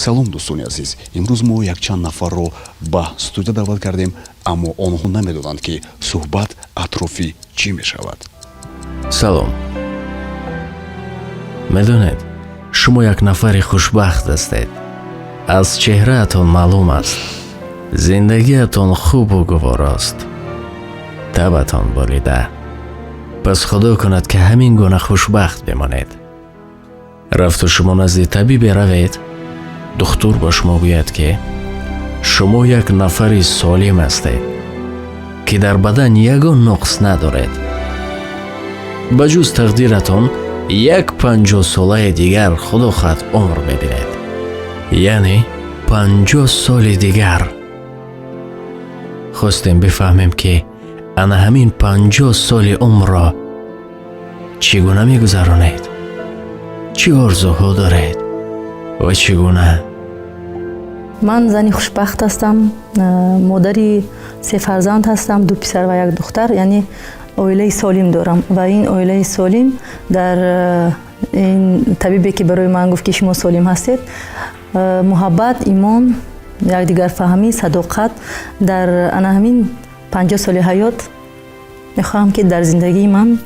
Салом, дӯстони азиз! Имрӯз мо якчанд нафарро ба студия даъват кардем, аммо онҳо намедонанд, ки суҳбат атрофи чӣ мешавад. Салом. Медонед, шумо як нафари хушбахт ҳастед. Аз чеҳраатон маълум аст, зиндагиатон хубу гуворост, табатон болида. Пас худо кунад, ки ҳамин гуна хушбахт бимонед. Рафту шумо назди табибе равед, духтур ба шумо гӯяд, ки шумо як нафари солим ҳастед, ки дар бадан ягон нуқс надоред, ба ҷуз тақдиратон як 50-солаи дигар, худо хоҳад, умр мебинед, яъне 50 соли дигар. Хостем бифаҳмем, ки ана ҳамин 50 соли умрро чӣ гуна мегузаронед, чӣ орзуҳо доред ва чӣ гуна. Ман зани хушбахт ҳастам, модари се фарзанд ҳастам, ду писар ва як духтар, яъне оилаи солим дорам. Ва ин оилаи солим дар ин табибе, ки барои ман гуфт, ки шумо солим ҳастед, муҳаббат, имон, якдигарфаҳмӣ, садоқат дар ана ҳамин 50 соли ҳаёт мехоҳам, ки дар зиндагии ман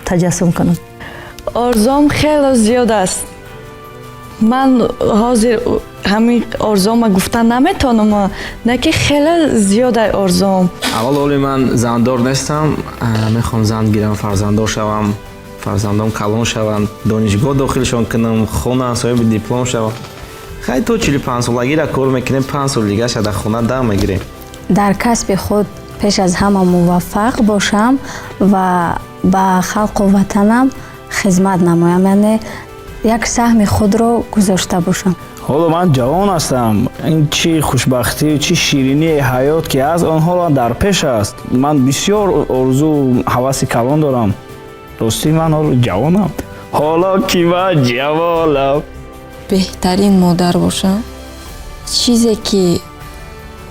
таҷассум кунам. Орзуам хеле зиёд аст. Ман ҳозир ҳамин орзуома гуфта наметавонам, не ки хеле зиёд ай орзуом. Аввал оли ман зандор нестам, мехоҳам зан гирам, фарзанддор шавам, фарзандом калон шаванд, донишгоҳ дохилшон кунам, хонанд, соҳиби диплом шавам. Хай, то 45-солагира кор мекунем, 5 соли дигаша дар хона дам мегирем. Дар касби худ пеш аз ҳама муваффақ бошам ва ба халқу ватанам хизмат намоям, яъне як саҳми худро гузошта бошам. Ҳоло ман ҷавон ҳастам. Ин чӣ хушбахтӣ, чӣ ширинии ҳаёт ки ҳаст, он ҳоло дар пеш аст. Ман бисёр орзу, ҳаваси калон дорам. Ростӣ, ман ҳоло ҷавонам, ҳоло ки ман ҷавонам. Беҳтарин модар бошам. Чизе ки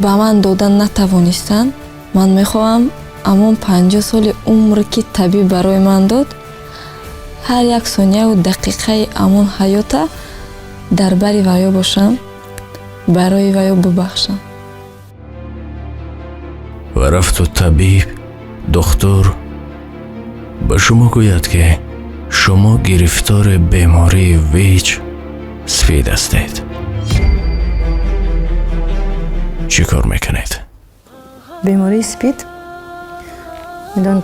ба ман дода натавонистанд, ман мехоҳам ҳамон 50 соли умре, ки табиб барои ман дод, ҳар як сонияву дақиқаи ҳамон ҳаёта дар бари ваё бошам, барои ваё бубахшам. Ва рафту табиб, духтур ба шумо гӯяд, ки шумо гирифтори бемории ВИЧ, СПИД ҳастед, чӣ кор мекунед? Бемории СПИД,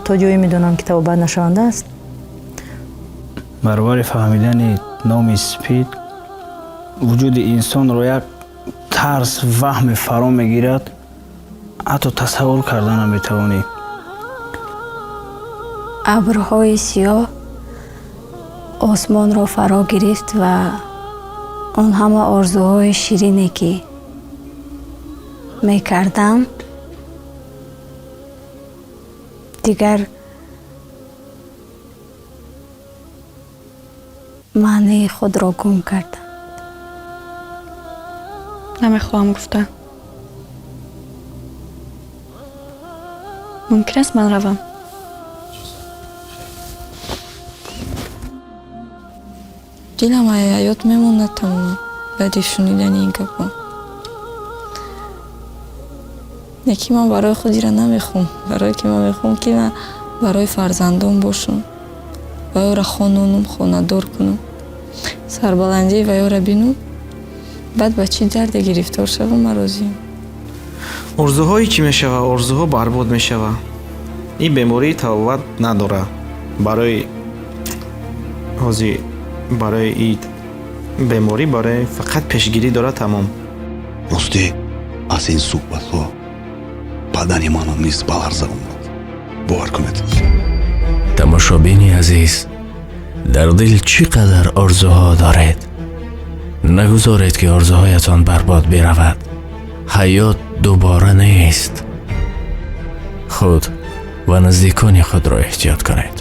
то ҷое медонам, ки табобат нашаванда аст. Баробари фаҳмидани номи СПИД, вуҷуди инсонро як тарс, ваҳме фаро мегирад, ҳатто тасаввур карда наметавонӣ. Абрҳои сиёҳ осмонро фаро гирифт ва он ҳама орзуҳои ширине, ки мекардам, дигар маънии худро гум карданд. Намехоҳам гуфта. Мумкин аст, ман равам? Дилам ай ҳаёт мемонад тамоман баъди шунидани ин гапҳо. Лекин ман барои худ ира намехоҳам, барое ки ман мехоҳам, ки ман барои фарзандон бошам, ваёра хононам, хонадор кунам, сарбаландии ваёра бинам. Баъд ба чӣ дарде гирифтор шавам, ман розиам. Орзуҳое чӣ мешава? Орзуҳо барбод мешава. Ин беморӣ табобат надорад. Барои ҳозир, барои ид беморӣ барои фақат пешгирӣ дорад, тамом. Ростӣ, аз ин суҳбатҳо бадани манам низ ба ларза омад, бовар кунед. Тамошобини азиз, дар дил чӣ қадар орзуҳо доред? Нагузоред, ки орзуҳоятон барбод биравад. Ҳаёт дубора нест. Худ ва наздикони худро эҳтиёт кунед.